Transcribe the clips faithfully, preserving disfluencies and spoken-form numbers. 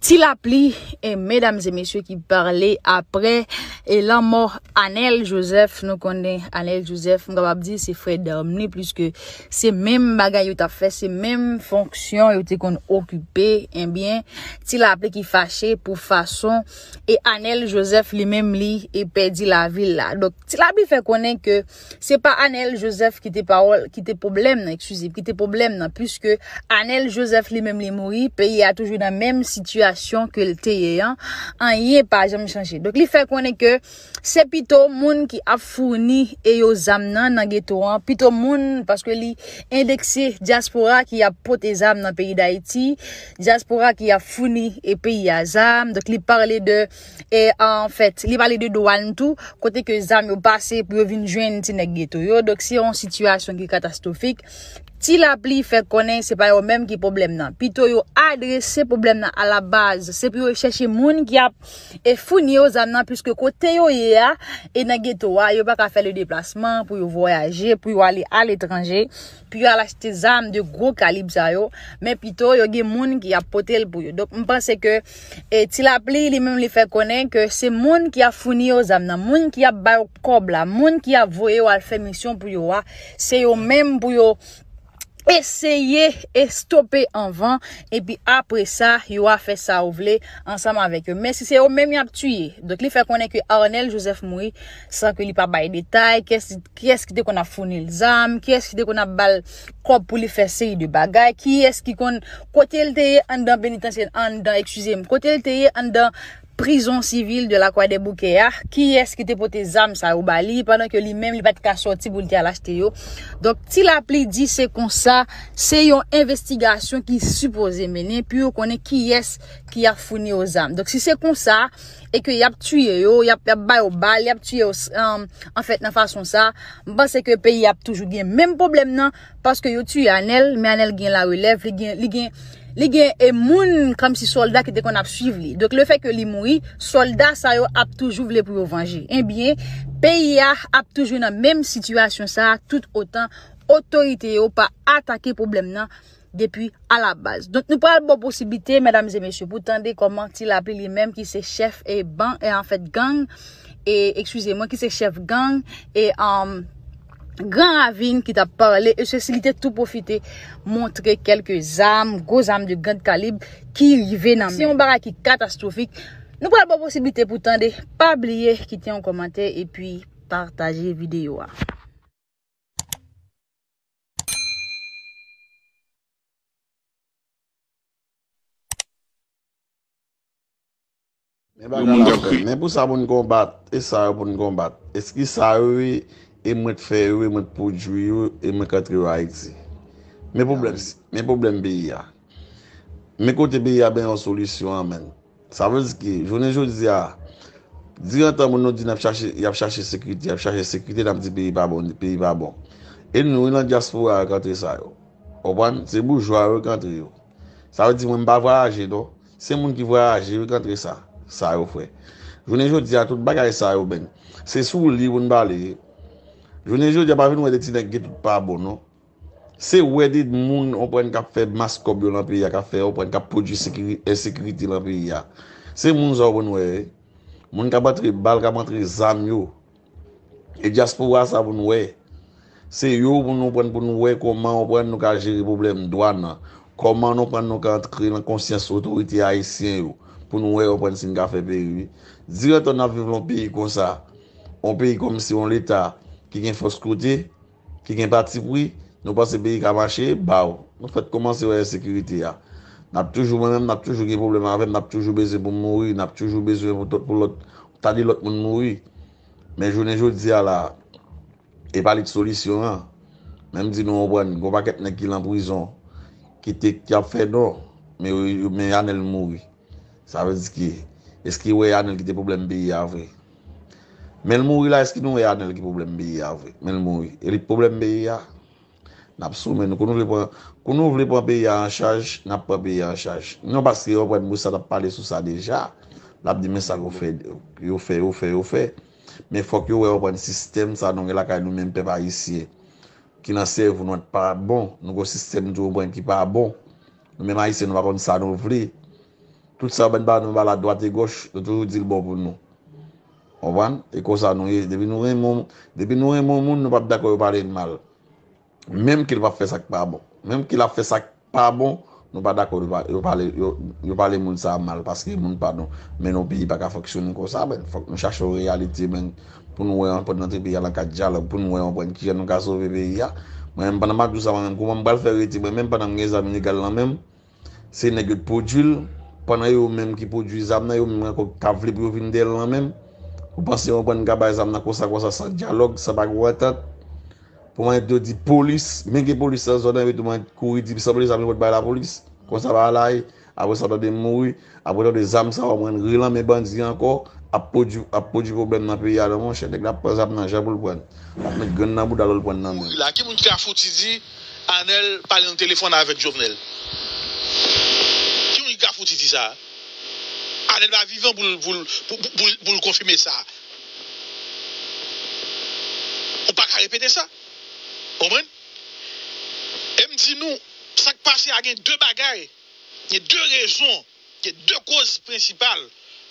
Ti lapli, e medam e mesye ki pale apre e lanmò Anèl Joseph. Nou konnen Anèl Joseph, m kapab di se frè dam li, pliske se menm bagay yo t ap fè, se menm fonksyon yo te konn okipe. Ebyen, ti lapli ki fache pou fason e Anèl Joseph li menm li e pèdi lavi l la. Donk, ti lapli fè konnen ke se pa Anèl Joseph ki te pawòl, ki te pwoblèm nan, eskize, ki te pwoblèm nan, piske Anèl Joseph li menm li mouri, peyi a toujou nan menm sitiyasyon ke l te ye an, anyen pa janm chanje. Donk, li fè konnen ke se pito moun ki ap founi e yo zam nan nan geto an, pito moun, paske li endekse dyaspora ki ap pote zam nan peyi Dayiti, dyaspora ki ap founi e peyi a zam. Donk, li pale de, e, anfèt, li pale de dwàn tou, kote ke zam yo pase pou yo vin jwenn ti nèg geto yo. Donk, se yon sitiyasyon ki katastwofik. Ti lapli fè konnen se pa yo menm ki pwoblèm nan. Pito yo adrese pwoblèm nan alabaz. Se pou yo chèche moun ki ap e founi yo zam nan, piske kote yo ye a, e nan geto a, yo pa ka fè le deplasman pou yo vwayaje, pou yo ale aletranje, pou yo al achte zam de gwo kalib sa yo. Men pito, yo gen moun ki ap pote l pou yo. Donk, m panse ke, e, ti lapli, li menm, li fè konnen ke se moun ki ap founi yo zam nan, moun ki ap ba yo kòb la, moun ki ap voye yo al fè misyon pou yo a, se yo menm pou yo eseye estope anvan, epi apre sa, yo a fè sa yo vle ansanm avèk yo. Men si se yo menm y ap tiye, donk li fè konnen ke Arnel Joseph mouri san ke li pa bay detay, kiyès, kiyès ki te konn ap founi l zam, kiyès ki te konn ap ba l kòb pou li fè seri de bagay, kiyès ki konn, kote l te ye anndan penitansye, anndan, eskize m, kote l te ye anndan prizon sivil de la Croix des Bouquets a, kiyès ki te pote zam sa yo ba li, pandan ke li menm li pa t ka sòti pou l te al achte yo. Donk, ti lapli di se konsa, se yon envestigasyon ki sipoze mennen pou yo konnen kiyès ki ap founi yo zam. Donk, si se konsa, e ke y ap tiye yo, y ap, y ap ba yo bal, y ap tiye yo, um, anfèt, nan fason sa, m panse ke peyi ap toujou gen menm pwoblèm nan, paske yo tiye Anèl, men Anèl gen larelèv, li gen, li gen, li gen, e, moun kòmsi sòlda ki te konn ap swiv li. Donk, lefètke li mouri, sòlda sa yo ap toujou vle pou yo vanje. Ebyen, peyi a ap toujou nan menm sitiyasyon sa a, tout otan otorite yo pa atake pwoblèm nan depi alabaz. Donk, nou pral ba w posiblite, medam e mesye, pou tande kòman ti lapli li menm ki se chèf e ban, e anfèt gang, e, eskize mwen, ki se chèf gang, e, um, Gran Ravin ki t ap pale, e sesi li te tou pwofite montre kèlke zam, gwo zam de grand kalib ki rive nan men. Se yon bagay ki katastwofik. Nou pral ba w posiblite pou tande, pa bliye kite yon kòmantè epi pataje videyo a. Men bagay la frè, men pou sa pou n konbat, e sa yo pou n konbat. Eski sa yo ye, e mwen t fè yo, e mwen t pwodui yo, e mwen k antre yo Ayiti. Men pwoblèm, men pwoblèm peyi a. Men kote peyi a benyen yon solisyon an menm. Sa vle di ki, jounen jodi a, dirantan moun nou di n ap chache, y ap chache sekirite, y ap chache sekirite, n ap di peyi pa bon, peyi pa bon. E nou, nan dyaspora yo k antre sa yo. Konprann? Se boujwa yo k antre yo. Sa vle di mwen m pa vwayaje non. Se moun ki vwayaje yo k antre sa, sa yo fè. Jounen jodi a, tout bagay sa yo, ben, se sou li pou n pale. Jounen jodi a, pa vin wè de ti nèg gen tout pa bon non. Se wè de moun, w konprann, k ap fè mas kòb yo nan peyi a, k ap fè, w konprann, k ap pwodui sekiri-, ensekirite nan peyi a. Se moun sa w konn wè, wi. Moun k ap antre bal, k ap antre zam yo. E dyaspora sa pou n wè. Se yo pou nou pran, pou nou wè kòman, w konprann, nou ka jere pwoblèm dwàn nan. Kòman, w konprann, nou ka antre nan konsyans otorite ayisyen yo. Pou nou wè, w konprann, si n ka fè peyi, wi. Dirantan n ap viv nan yon peyi konsa. Yon peyi kòmsi yon leta ki gen fòs kote, ki gen patipri, nou panse peyi ka mache, baw. Nou fèk kòmanse wè ensekirite a. N ap toujou, mwen menm, n ap toujou gen pwoblèm avè m, n ap toujou bezwen pou m mouri, n ap toujou bezwen pou tout, pou lòt, ta de lòt moun mouri. Men jounen jodi a la, e pa li k solisyon an. Men m di nou, w konprann, gon pakèt nèg ki lan prizon, ki te, ki ap fè non, men yo, men Anèl mouri. Sa vle di ki, èske wè Anèl ki te pwoblèm peyi a vre? Men l mouri la, èske nou wè Anèl ki pwoblèm peyi a vre? Men l mouri. E li k pwoblèm peyi a? N ap sou men nou. Kou nou vle pran, kou nou vle pran peyi a an chaj, n ap pran peyi a an chaj. Non paske yo pran Moussa t ap pale sou sa deja. L ap di men sa yo fè, yo fè, yo fè, yo fè. Men fòk yo wè yo pran sistèm sa nou gen lakay nou menm pèp ayisyen. Ki nan sèvo nou an pa bon. Nou gon sistèm tou yo pran ki pa bon. Nou menm ayisyen nou pa konn sa nou vle. Tout sa yo bann ba nou ba la dwat e gòch, nou toujou di l bon pou nou. Konprann? E konsa nou ye. Depi nou renmen yon, depi nou renmen yon moun, nou p ap dakò yo pale l mal. Menm ke l p ap fè sa k pa bon. Menm ke l ap fè sa k pa bon, nou pa dakò yo pa- yo pale yo, yo pale moun sa a mal paske moun pa nou. Men yon peyi pa ka fonksyone konsa, men fòk nou chache yon reyalite, men pou nou wè yon pwent rantre peyi a nan kad dyalòg, pou nou wè yon pwent kijan nou ka sove peyi a. Mwen menm, pandan m ap di w sa, mwen menm, kouman m pral fè rete, mwen menm, pandan m gen zam ilegal nan men m, se nèg yo t pwodui l, pandan yo menm ki pwodui zam nan, yo menm ankò ka vle pou yo vin dèyè l nan men m. Ou panse yo pran ka bay zam nan konsa, konsa, san dyalòg, san pa gen antant? Pou mwen, yo di polis, men gen polis nan zòn nan, epi tou mwen kouri di, sanble zam yo pot bay lapolis. Konsa bagay la ye. Apre sa, tande m mouri. Apre tande zam sa yo mwen ri lan men bandi ankò, ap pwodui, ap pwodui pwoblèm nan peyi a, non, monchè. Nèg la ap pran zam nan jan pou l pran. L ap met grenn nan bouda l, l pran nan men. Mouri la, ki moun ki ka fouti di Anèl pale nan telefòn avèk Jovenel? Ki moun ki ka fouti di sa? Anèl pa vivan pou l, pou l, pou, pou, pou, pou l konfime sa. Ou pa ka repete sa. Konprann? E m di nou, sa k pase a gen de bagay, gen de rezon, gen de koz prensipal.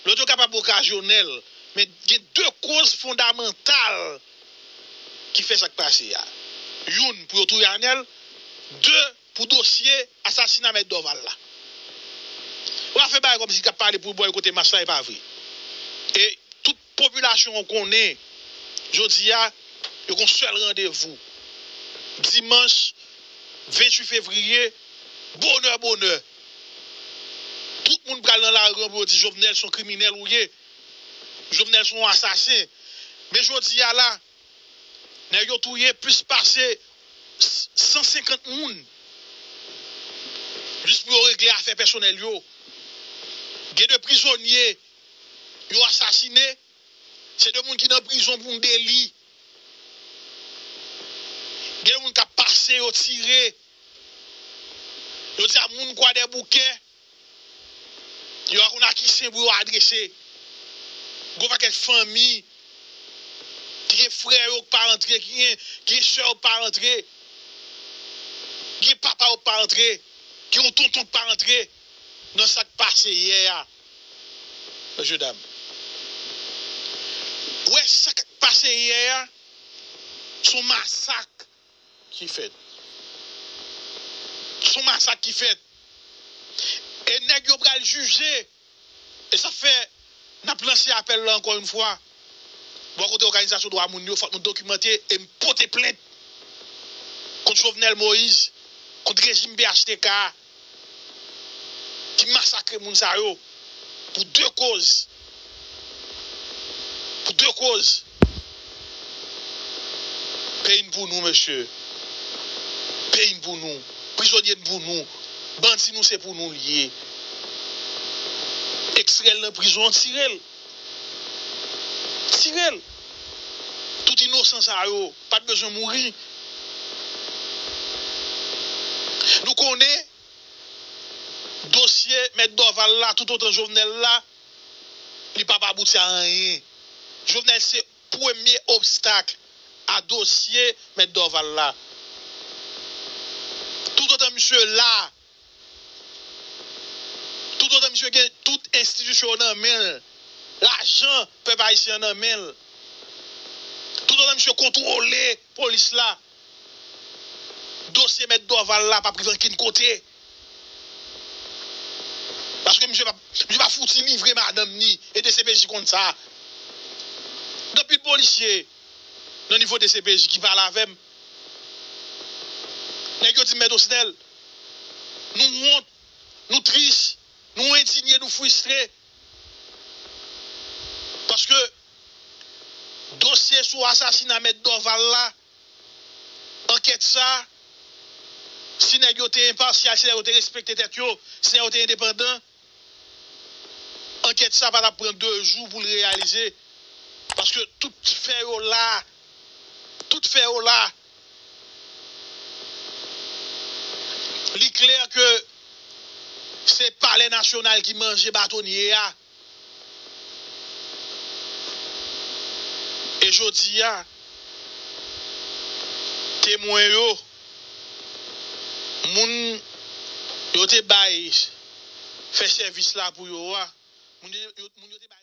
Lòt yo kapab okazyonèl, men gen de koz fondamantal ki fè sa k pase a. Youn, pou yo touye Anèl. De, pou dosye asasina Mèt Dòval la. Ou pa fè bagay kòmsi k ap pale pou bò kote mas la, e pa vre. E tout popilasyon an konnen, jodi a, yo gon sèl randevou. Dimanch venntuit fevriye, bonè, bonè. Tout moun pral nan lari an pou yo di Jovenel se yon kriminèl ou ye. Jovenel se yon asasen. Men jodi a la, nèg yo touye plis pase san senkant moun. Jis pou yo regle afè pèsonèl yo. Gen de prizonye yo asasine. Se de moun ki nan prizon pou yon deli. Gen de moun k ap pase, yo tire. Yo di a moun Kwadèboukè. Yo pa konn a ki sen pou yo adrese. Gon pakèt fanmi ki gen frè yo k pa rantre, ki gen, ki gen sè yo k pa rantre, ki gen papa yo k pa rantre, ki gen yon tonton k pa rantre nan sa k pase yè a. Mesye dam. Ou wè sa k pase yè a, se yon masak ki fèt. Se yon masak ki fèt. E nèg yo pral jije. E sa fè n ap lanse apèl la ankò yon fwa. Bò kote òganizasyon dwa moun yo, fòk nou dokimante e m pote plent kont Jovenel Moïse, kont rejim P H T K a ki masakre moun sa yo pou de koz. Pou de koz. Peyi n pou nou, mesye. Peyi n pou nou. Prizonye n pou nou. Bandi nou se pou nou l ye. Ekstrè l nan prizon an, tire l. Tire l. Tout inosan sa yo pa t bezwen mouri. Nou konnen dosye Mèt Dòval la, toutotan Jovenel la, li p ap abouti a anyen. Jovenel se premye obstak a dosye Mèt Dòval la. Toutotan misye la, toutotan misye gen tout enstitisyon yo nan men l, lajan pèp ayisyen an nan men l, toutotan misye kontwole polis la, dosye Mèt Dòval la p ap rive ankenn kote. Paske misye pa, misye pa fouti livre madanm ni, e D C P J konn sa. Gen anpil polisye nan nivo D C P J ki pale avè m. Nèg yo di m, Mèt Osnèl, nou wont, nou tris, nou endinye, nou fristre. Paske dosye sou asasina Mèt Dòval la, ankèt sa, si nèg yo te enpasyal, si nèg yo te respekte tèt yo, si nèg yo te endepandan, ankèt sa pa t ap pran de jou pou l reyalize. Paske tout fè yo la, tout fè yo la. Li klè ke se Palè Nasyonal ki manje batonye a. E jodi a, temwen yo, moun yo te bay fè sèvis la pou yo a. Moun yo, yo- moun yo te bay